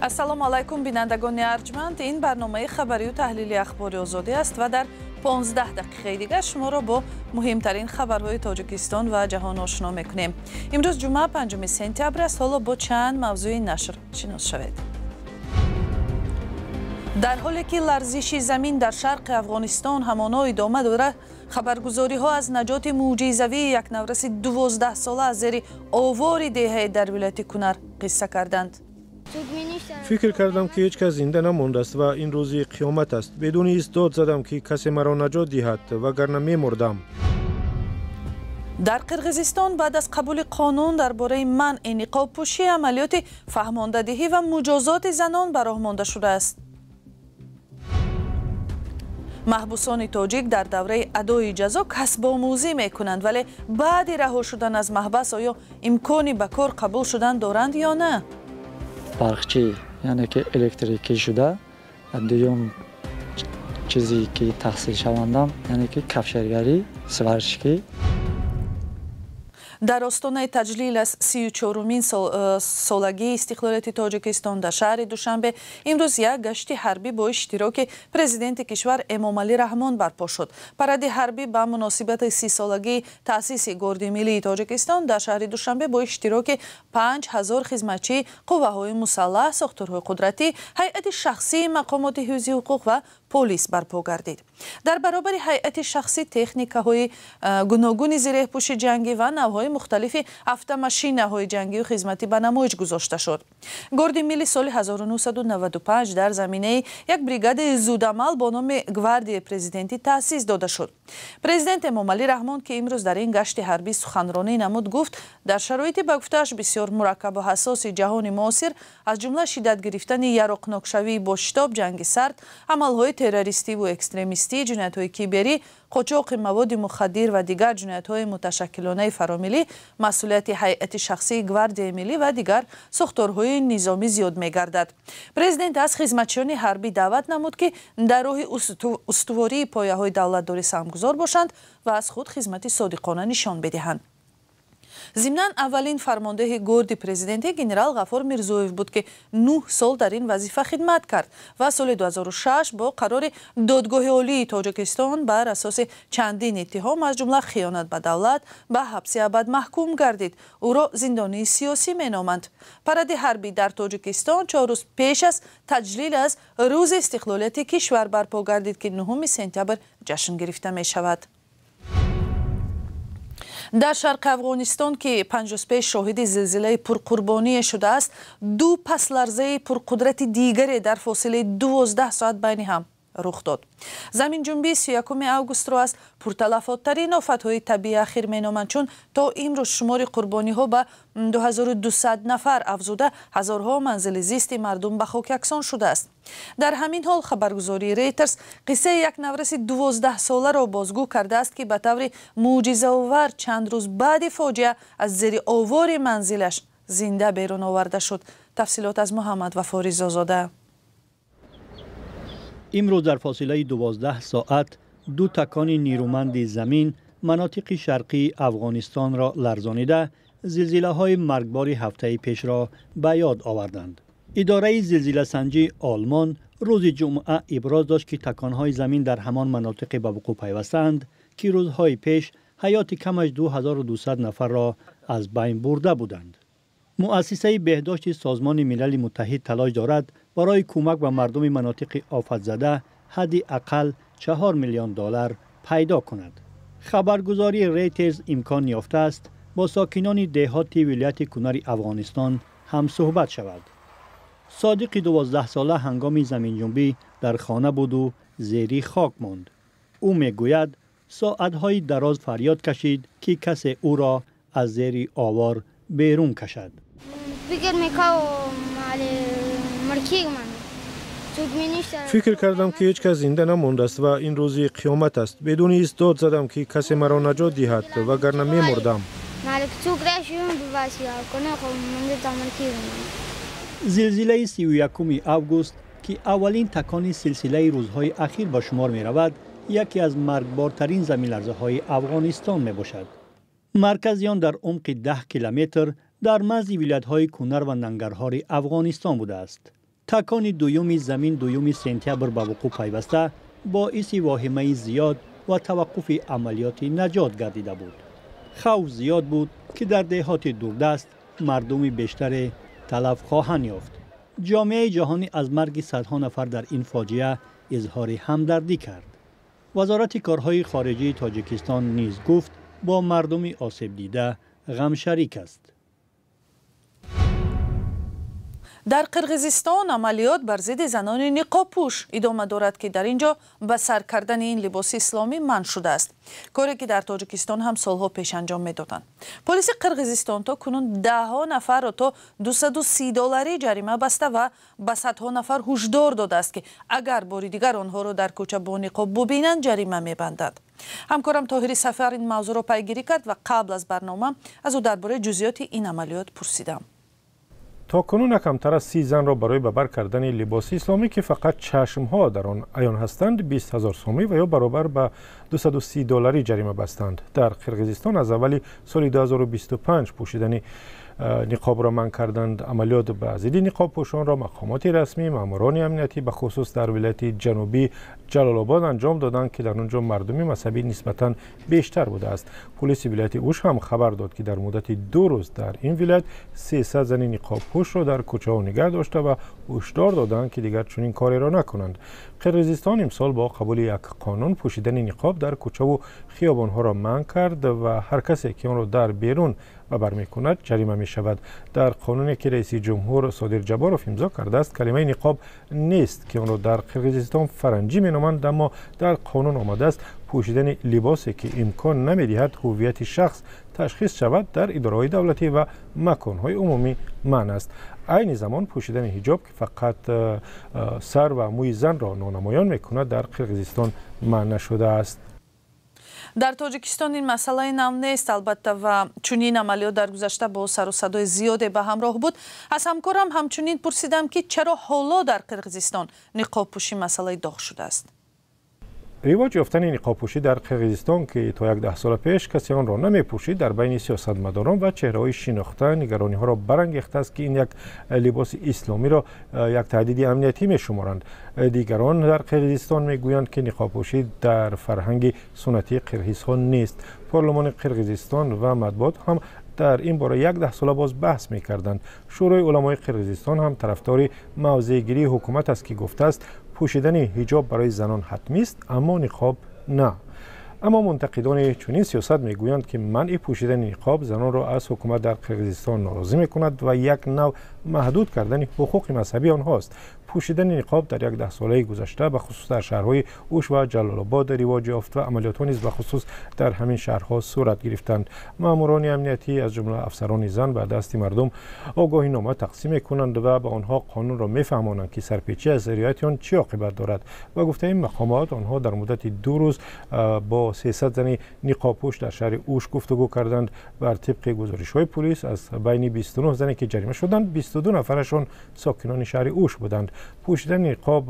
Ассалому алайкум, бинандагони арҷманд. Ин барномаи хабарию таҳлили Ахбори Озодӣ аст ва дар 15 дақиқаи дигар шуморо бо муҳимтарин хабарҳои Тоҷикистон ва ҷаҳон ошно мекунем. Имрӯз ҷумъа, 5 сентябр аст. Ҳоло бо чанд мавзӯи нашр шинос шавед. Дар ҳоле ки ларзиши замин дар шарқи Афғонистон ҳамоно идома дорад, хабаргузориҳо аз наҷоти мӯъҷизавии як навраси 12-сола аз зери овори деҳае дар вилояти Кунар қисса карданд. Фикр кардам, ки ҳеҷ кас зинда намондааст ва ин рӯзи қиёмат аст. Бедуни ҳис дод задам, ки касе маро наҷот диҳад, вагарна мемурдам. Дар Қирғизистон баъд аз қабули қонун дар бораи манъи ниқобпӯшӣ, амалиёти фаҳмондадиҳӣ ва муҷозоти занон ба роҳ монда шудааст. Маҳбусони тоҷик дар давраи адои ҷазо касбомӯзӣ мекунанд, вале баъди раҳо шудан аз маҳбас оё имкони ба кор қабул шудан доранд ё на? Барқчӣ, яъне ки электрикӣ шуда, дуюм чизе ки таҳсил шавандам, яъне ки кафшергарӣ, сварщикӣ. Дар остонаи таҷлил аз 34-умин солагии истиқлолияти Тоҷикистон дар шаҳри Душанбе имрӯз як гашти ҳарбӣ бо иштироки президенти кишвар Эмомалӣ Раҳмон барпо шуд. Паради ҳарбӣ ба муносибати 30-солагии таъсиси Горди миллии Тоҷикистон дар шаҳри Душанбе бо иштироки 5000 хизматчии қувваҳои мусаллаҳ, сохторҳои қудратӣ, ҳайати шахсии мақомоти ҳифзи ҳуқуқ ва полис барпо гардид. Дар баробари ҳайати шахсӣ техникаҳои гуногуни зиреҳпӯши ҷангӣ ва навъҳои мухталифи автомашинаҳои ҷангию хизматӣ ба намоиш гузошта шуд. Горди милли соли 1995 дар заминаи як бригадаи зудамал бо номи Гвардияи президентӣ таъсис дода шуд. Президент Эмомалӣ Раҳмон, ки имрӯз дар ин гашти ҳарбӣ суханронӣ намуд, гуфт, дар шароити, ба гуфтааш, бисёр мураккабу ҳассоси ҷаҳони муосир, аз ҷумла шиддат гирифтани яроқнокшавии бо шитоб, ҷанги сард, амалҳои террористиву экстремистӣ, ҷиноятҳои киберӣ, қочоқи маводи мухаддир ва дигар ҷиноятҳои муташаккилонаи фаромиллӣ, масъулияти ҳайати шахсии Гвардияи миллӣ ва дигар сохторҳои низомӣ зиёд мегардад. Президент аз хизматчиёни ҳарбӣ даъват намуд, ки дар роҳи устувории пояҳои давлатдорӣ саҳмгузор бошанд ва аз худ хизмати содиқона нишон бидиҳанд. Зимнан, аввалин фармондеҳи горди президентӣ генерал Ғафур Мирзоев буд, ки 9 сол дар ин вазифа хидмат кард ва соли 2006 бо қарори Додгоҳи Олии Тоҷикистон бар асоси чандин иттиҳом, аз ҷумла хиёнат ба давлат, ба ҳабси абад маҳкум гардид. Ӯро зиндонии сиёсӣ меноманд. Паради ҳарбӣ дар Тоҷикистон 4 рӯз пеш аз таҷлил аз Рӯзи истиқлолияти кишвар барпо гардид, ки 9 сентябр ҷашн гирифта мешавад. Дар шарқи Афғонистон, ки 5 рӯз пеш шоҳиди зилзилаи пурқурбоние шудааст, ду пасларзаи пурқудрати дигаре дар фосилаи 12 соат байни ҳам рух дод. Заминҷунбии 31 августро аз пурталафоттарин офатҳои табиӣ ахир меноманд, чун то имрӯз шумори қурбониҳо ба 2200 нафар афзуда, ҳазорҳо манзили зисти мардум ба хок яксон шудааст. Дар ҳамин ҳол хабаргузории Рейтерс қиссаи як навраси 12-соларо бозгӯ кардааст, ки ба таври мӯъҷизаовар чанд рӯз баъди фоҷиа аз зери овори манзилаш зинда берун оварда шуд. Тафсилот аз Муҳаммад Вафо Ризозода. Имрӯз дар фосилаи 12 соат ду такони нерӯманди замин манотиқи шарқии Афғонистонро ларзонида, зилзилаҳои маргбори ҳафтаи пешро ба ёд оварданд. Идораи зилзиласанҷии Олмон рӯзи ҷумъа иброз дошт, ки таконҳои замин дар ҳамон манотиқе ба вуқӯъ пайвастаанд, ки рӯзҳои пеш ҳаёти кам аз 2200 нафарро аз байн бурда буданд. Муассисаи беҳдошти Созмони Милали Муттаҳид талош дорад барои кӯмак ба мардуми манотиқи офатзада ҳадди ақал 4 миллион доллар пайдо кунад. Хабаргузории Рейтерз имкон ёфтааст бо сокинони деҳоти вилояти Кунари Афғонистон ҳамсӯҳбат шавад. Содиқи 12-сола ҳангоми заминҷунбӣ дар хона буду зери хок монд. Ӯ мегӯяд, соатҳои дароз фарёд кашид, ки касе ӯро аз зери овор берун кашад. Фикр мекардам, Фикр кардам, ки ҳеҷ кас зинда намондааст ва ин рӯзи қиёмат аст. Бедуни ҳис дод задам, ки касе маро наҷот диҳад, вагарна мемурдам. Зилзилаи 31 август, ки аввалин такони силсилаи рӯзҳои ахир ба шумор меравад, яке аз маргбортарин заминларзаҳои Афғонистон мебошад. Маркази он дар умқи 10 километр дар марзи вилоятҳои Кунар ва Нангарҳори Афғонистон будааст. Такони дуюми замин 2 сентябр ба вуқӯъ пайваста боиси воҳимаи зиёд ва таваққуфи амалиёти наҷот гардида буд. Хавф зиёд буд, ки дар деҳоти дурдаст мардуми бештаре талаф хоҳанд ёфт. Ҷомеаи ҷаҳонӣ аз марги садҳо нафар дар ин фоҷиа изҳори ҳамдардӣ кард. Вазорати корҳои хориҷии Тоҷикистон низ гуфт, бо мардуми осебдида ғамшарик аст. Дар Қирғизистон амалиёт бар зидди занони ниқобпӯш идома дорад, ки дар ин ҷо ба сар кардани ин либоси исломӣ манъ шудааст. Коре ки дар Тоҷикистон ҳам солҳо пеш анҷом медоданд. Полиси Қирғизистон то кунун даҳҳо нафарро то 230 долларӣ ҷарима баста ва ба садҳо нафар ҳушдор додааст, ки агар бори дигар онҳоро дар кӯча бо ниқоб бубинанд, ҷарима мебандад. Ҳамкорам Тоҳири Сафар ин мавзӯъро пайгирӣ кард ва қабл аз барнома аз ӯ дар бораи ҷузъиёти ин амалиёт пурсидам. То кунун на камтар аз 30 занро барои ба бар кардани либоси исломӣ, ки фақат чашмҳо дар он аён ҳастанд, 20 ҳазор сомӣ ва ё баробар ба 230 долларӣ ҷарима бастанд. Дар Қирғизистон аз аввали соли 2025 пӯшидани ниқобро манъ карданд. Амалиёт ба зидди ниқобпӯшонро мақомоти расмӣ, маъмурони амниятӣ ба хусус дар вилояти ҷанубӣ Ҷалолобод анҷом доданд, ки дар он ҷо мардуми мазҳабӣ нисбатан бештар будааст. Полиси вилояти Уш ҳам хабар дод, ки дар муддати 2 рӯз дар ин вилоят 300 зани ниқобпӯшро дар кӯчаҳо нигаҳ дошта ва ҳушдор доданд, ки дигар чунин кореро накунанд. Қирғизистон имсол бо қабули як қонун пӯшидани ниқоб дар кӯчаву хиёбонҳоро манъ кард ва ҳар касе ки онро дар берун ба бар мекунад, ҷарима мешавад. Дар қонуне ки раиси ҷумҳур Содир Ҷаборов имзо кардааст, калимаи ниқоб нест, ки онро дар Қирғизистон фаранҷӣ меноманд, аммо дар қонун омадааст, пӯшидани либосе ки имкон намедиҳад ҳуввияти шахс ташхис шавад, дар идораҳои давлатӣ ва маконҳои умумӣ манъ аст. Айни замон пӯшидани ҳиҷоб, ки фақат сар ва мӯи занро нонамоён мекунад, дар Қирғизистон манъ нашудааст. Дар Тоҷикистон ин масъалаи нав нест, албатта, ва чунин амалиёт дар гузашта бо сару садои зиёде ба ҳамроҳ буд. Аз ҳамкорам ҳамчунин пурсидам, ки чаро ҳоло дар Қирғизистон ниқобпӯшӣ масъалаи доғ шудааст. Ривоҷ ёфтани ниқобпӯшӣ дар Қирғизистон, ки то як даҳсола пеш касе онро намепӯшид, дар байни сиёсатмадорон ва чеҳраҳои шинохта нигарониҳоро барангехтааст, ки ин як либоси исломиро як таҳдиди амниятӣ мешуморанд. Дигарон дар Қирғизистон мегӯянд, ки ниқобпӯшӣ дар фарҳанги суннатии қирғизҳо нест. Парлумони Қирғизистон ва матбуот ҳам дар ин бора як даҳсола боз баҳс мекарданд. Шӯрои уламои Қирғизистон ҳам тарафдори мавзеъгирии ҳукумат аст, ки гуфтааст, пӯшидани ҳиҷоб барои занон ҳатмист, аммо ниқоб на. Аммо мунтақидони чунин сиёсат мегӯянд, ки манъи пӯшидани ниқоб занонро аз ҳукумат дар Қирғизистон норозӣ мекунад ва як нав маҳдуд кардани ҳуқуқи мазҳабии онҳост. Пӯшидани ниқоб дар як даҳсолаи гузашта ба хусус дар шаҳрҳои Уш ва Ҷалолобод ривоҷ ёфт ва амалиётҳо низ ба хусус дар ҳамин шаҳрҳо сурат гирифтанд. Маъмурони амниятӣ, аз ҷумла афсарони зан, ба дасти мардум огоҳинома тақсим мекунанд ва ба онҳо қонунро мефаҳмонанд, ки сарпечӣ аз риояти он чӣ оқибат дорад. Ба гуфтаи мақомот, онҳо дар муддати 2 рӯз бо 300 зани ниқобпӯш дар шаҳри Уш гуфтугӯ карданд. Бар тибқи гузоришҳои полис, аз байни 29 зане ки ҷарима шуданд, 22 нафарашон сокинони шаҳри Уш буданд. Пӯшидани ниқоб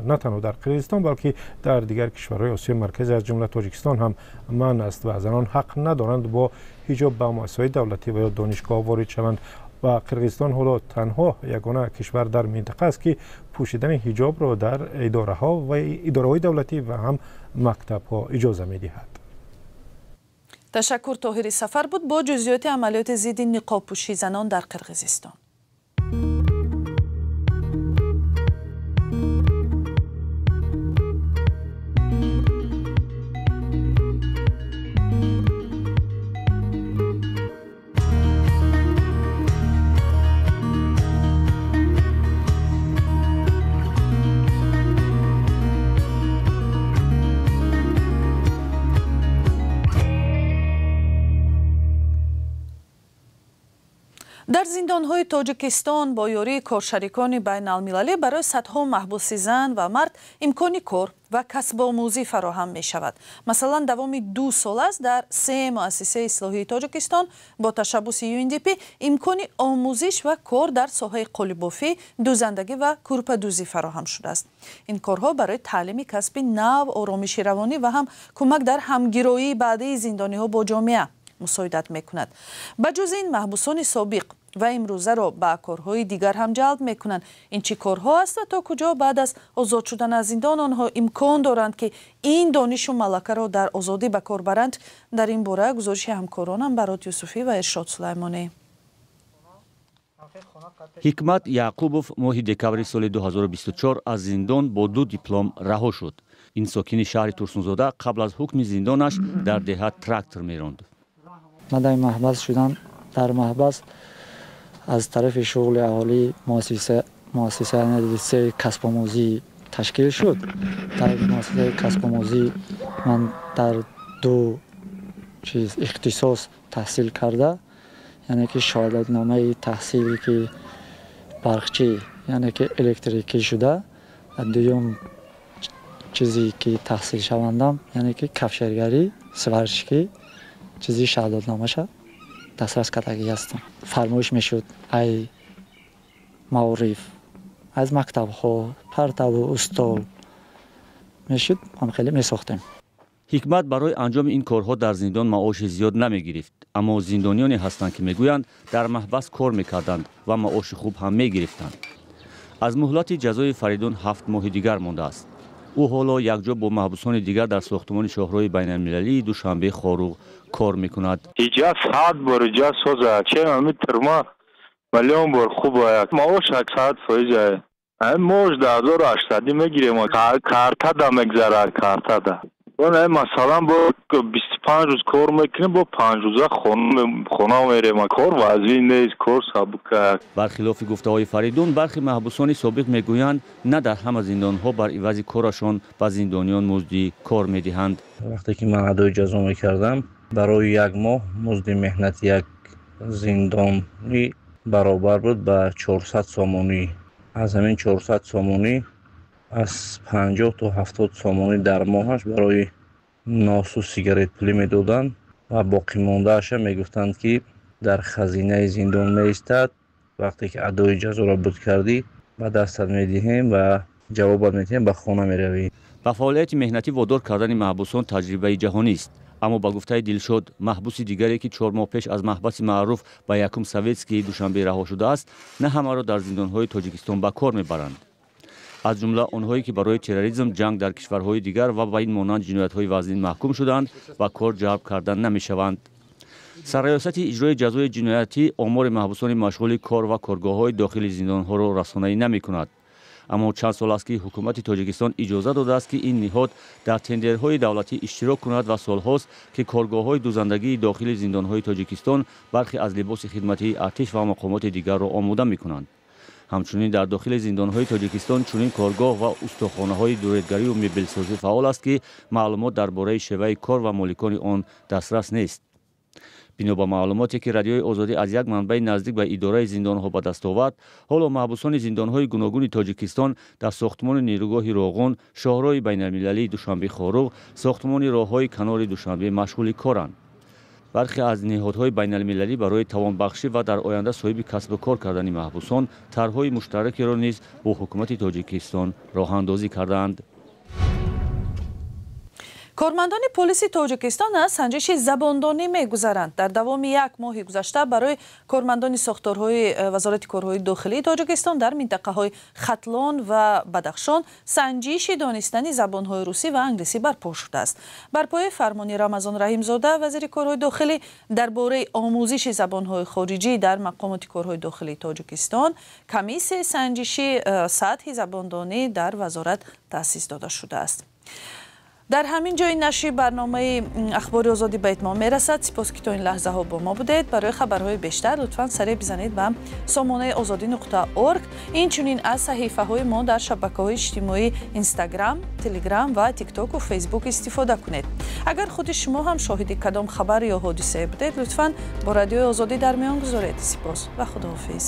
на танҳо дар Қирғизистон, балки дар дигар кишварҳои Осиёи Марказӣ, аз ҷумла Тоҷикистон ҳам манъ аст ва занон ҳақ надоранд бо ҳиҷоб ба муассисаҳои давлатӣ ва ё донишгоҳ ворид шаванд. Ва Қирғизистон ҳоло танҳо ягона кишвар дар минтақа аст, ки пӯшидани ҳиҷобро дар идораҳо ва идораҳои давлатӣ ва ҳам мактабҳо иҷоза медиҳад. Ташаккур. Тоҳири Сафар буд бо ҷузъиёти амалиёти зидди ниқобпӯшии занон дар Қирғизистон. Дар зиндонҳои Тоҷикистон бо ёрии коршарикони байналмилалӣ барои садҳо маҳбуси зан ва мард имкони кор ва касбомӯзӣ фароҳам мешавад. Масалан, давоми 2 сол аст дар 3 муассисаи ислоҳии Тоҷикистон бо ташаббуси UNDP имкони омӯзиш ва кор дар соҳаи қолибофӣ, дӯзандагӣ ва кӯрпадӯзӣ фароҳам шудааст. Ин корҳо барои таълими касби нав, оромиши равонӣ ва ҳам кӯмак дар ҳамгироии баъдии зиндониҳо бо ҷомеа мусоидат мекунад. Ба ҷуз ин, маҳбусони собиқ Ва имрӯзаро ба корҳои дигар ҳам ҷалб мекунанд. Ин чӣ корҳо аст ва то куҷо баъд аз озод шудан аз зиндон онҳо имкон доранд, ки ин донишу малакаро дар озодӣ ба кор баранд? Дар ин бора гузориши ҳамкоронам Барот Юсуфӣ ва Иршод Сулаймонӣ. Ҳикмат Яъқубов моҳи декабри соли 2024 аз зиндон бо ду диплом раҳо шуд. Ин сокини шаҳри Турсунзода қабл аз ҳукми зиндонаш дар деҳа трактор меронд. Ман дар маҳбас шудам. Дар маҳбас аз тарафи шуғли аҳолӣ муассиса литсеи касбомӯзӣ ташкил шуд. Дар муассисаи касбомӯзӣ ман дар ду чиз ихтисос таҳсил карда, яъне ки шаҳодатномаи таҳсиле ки барқчӣ, яъне ки электрикӣ шуда, дуюм чизе ки таҳсилшавандам, яъне ки кафшергарӣ, сварщикӣ, чизи шаҳодатномаша дастрас кардагӣ ҳастам. Фармоиш мешуд ай маориф, аз мактабҳо партаву устол мешуд, ҳам хеле месохтем. Ҳикмат барои анҷоми ин корҳо дар зиндон маоши зиёд намегирифт, аммо зиндониёне ҳастанд, ки мегӯянд, дар маҳбас кор мекарданд ва маоши хуб ҳам мегирифтанд. Аз муҳлати ҷазои Фаридун 7 моҳи дигар мондааст. Ӯ ҳоло якҷо бо маҳбусони дигар дар сохтмони шоҳроҳи байналмилалии Душанбе Хоруғ кор мекунад. Иҷа 100 бор иҷа соза, чем ами тюрьма миллион бор хуба. Маош 100%. Мош 1800 мегирем, картада мегзарад, картада. Масалан, бо 25 рӯз кор мекунем, бо 5 рӯза хона мерем. Кор вазин нест, кор сабука. Бархилофи гуфтаҳои Фаридун, бархи маҳбусони собиқ мегӯянд, на дар ҳама зиндонҳо бар ивази корашон ба зиндониён музди кор медиҳанд. Вақте ки ман адои ҷазо мекардам, барои як моҳ музди меҳнати як зиндонӣ баробар буд ба 400 сомонӣ. Аз ҳамин 400 сомонӣ аз 50 то 70 сомонӣ дар моҳаш барои носу сигаретпулӣ медоданд ва боқимондааша мегуфтанд, ки дар хазинаи зиндон меистад, вақте ки адои ҷазоро буд кардӣ, ба дастат медиҳем ва ҷавобат медиҳем, ба хона меравӣ. Ба фаъолияти меҳнатӣ водор кардани маҳбусон таҷрибаи ҷаҳонист. Аммо ба гуфтаи Дилшод, маҳбуси дигаре, ки 4 моҳ пеш аз маҳбаси маъруф ба якум Советскии Душанбе раҳо шудааст, на ҳамаро дар зиндонҳои Тоҷикистон ба кор мебаранд. Аз ҷумла онҳое, ки барои терроризм, ҷанг дар кишварҳои дигар ва ба ин монанд ҷиноятҳои вазнин маҳкум шудаанд, ба кор ҷалб карда намешаванд. Сарраёсати иҷрои ҷазои ҷиноятӣ омори маҳбусони машғули кор ва коргоҳҳои дохили зиндонҳоро расонаӣ намекунад. Аммо чанд сол аст, ки ҳукумати Тоҷикистон иҷоза додааст, ки ин ниҳод дар тендерҳои давлатӣ иштирок кунад ва солҳост, ки коргоҳҳои дузандагии дохили зиндонҳои Тоҷикистон бархе аз либоси хидматии артиш ва мақомоти дигарро омода мекунанд. Ҳамчунин дар дохили зиндонҳои Тоҷикистон чунин коргоҳ ва устохонаҳои дуредгарию мебелсозӣ фаъол аст, ки маълумот дар бораи шеваи кор ва моликони он дастрас нест. Бино ба маълумоте, ки Радиои Озодӣ аз як манбаи наздик ба идораи зиндонҳо ба даст овард, ҳоло маҳбусони зиндонҳои гуногуни Тоҷикистон дар сохтмони нерӯгоҳи Роғун, шоҳроҳи байналмилалии Душанбе Хоруғ, сохтмони роҳҳои канори Душанбе машғули коранд. Бархе аз ниҳодҳои байналмилалӣ барои тавонбахшӣ ва дар оянда соҳиби касбу кор кардани маҳбусон тарҳҳои муштаракеро низ бо ҳукумати Тоҷикистон роҳандозӣ кардаанд. Кормандони полиси Тоҷикистон аз санҷиши забондонӣ мегузаранд. Дар давоми як моҳи гузашта барои кормандони сохторҳои Вазорати корҳои дохилии Тоҷикистон дар минтақаҳои Хатлон ва Бадахшон санҷиши донистани забонҳои русӣ ва англисӣ барпо шудааст. Бар пояи фармони Рамазон Раҳимзода, вазири корҳои дохилӣ, дар бораи омӯзиши забонҳои хориҷӣ дар мақомоти корҳои дохилии Тоҷикистон, комиссияи санҷиши сатҳи забондонӣ дар вазорат таъсис дода шудааст. Дар ҳамин ҷои нашри барномаи Ахбори Озодӣ ба итмом мерасад. Сипос, ки то ин лаҳзаҳо бо мо будед. Барои хабарҳои бештар лутфан саре бизанед ба сомонаи озодӣ.org. Инчунин аз саҳифаҳои мо дар шабакаҳои иҷтимоӣ Инстаграм, Телеграм ва Тиктоку Фейсбук истифода кунед. Агар худи шумо ҳам шоҳиди кадом хабар ё ҳодисае будед, лутфан бо Радиои Озодӣ дар миён гузоред. Сипос ва худоҳофиз.